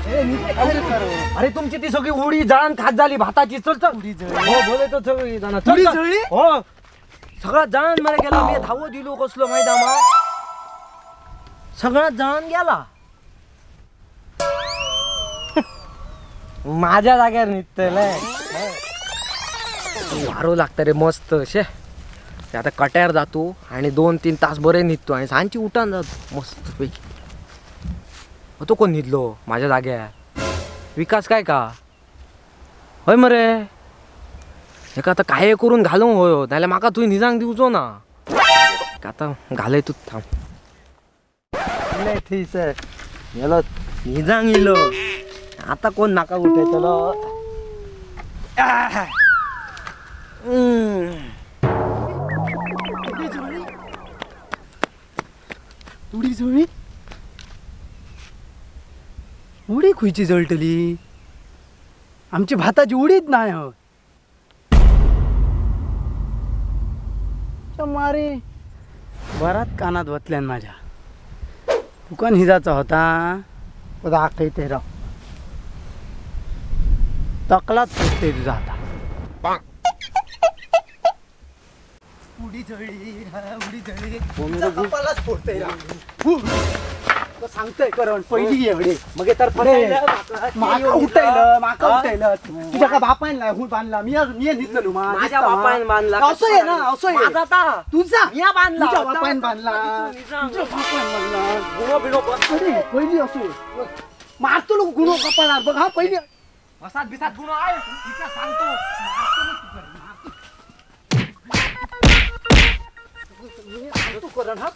अरे तुमची ती सगळी उडी जळान खात झाली भाताची. चल चल हो बोले तर सगळी उडी जळली. हो सगळा जळान मला गेला. मी धावो दिलो कसलो माहिती आम्हा सगळा जळान गेला. माझ्या जाग्यावर निघतलंय. वारो लागतं रे मस्त. शे आता कट्यार जातो आणि 2-3 तास बरे निघतो आणि सांची उठान जातो मस्त पैकी. तो कोण निघलो माझ्या जाग्यार? विकास काय का हय मरे हेका आता काय करून घालूंक होयो नाल्यार म्हाका तुवें निजांक दिवचो ना. आता घालय तूं थांब. थंयसर गेलो निजांक इलो. आता कोण नाका उठयतलो. उडी जळली. उडी खुयची जळटली? आमची भाताची उडीच नाही हो. मारे बरात कानात वतल्यान माझ्या. दुकान हिजाचा होता दाखयते राव. तकलात फुटते तुझा आता. उडी जळली उडी जळली कपालाच फोडते राव. सांगतोय करण पहिली एवढे मग तर माका उठयलं माका उठयलं. तुझ्या का बापान नाही बांधला? मी मी निघलो माझ्या बापान बांधला. असं आहे ना असं आहे तुझा मी बांधला. तुझ्या बापान बांधला तुझ्या बापान बांधला. गुणो बिणो अरे पहिली असो मारतो लोक गुणो कपाळार बघ. हा पहिली वसात बिसात गुणो आहे इकडे सांगतो. मारतो करण. हा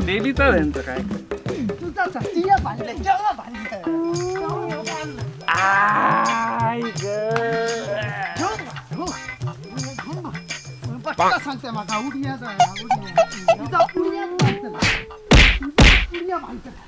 डेलीचा त्यांचं काय सांगते माका उडिया उडिया बांधतला.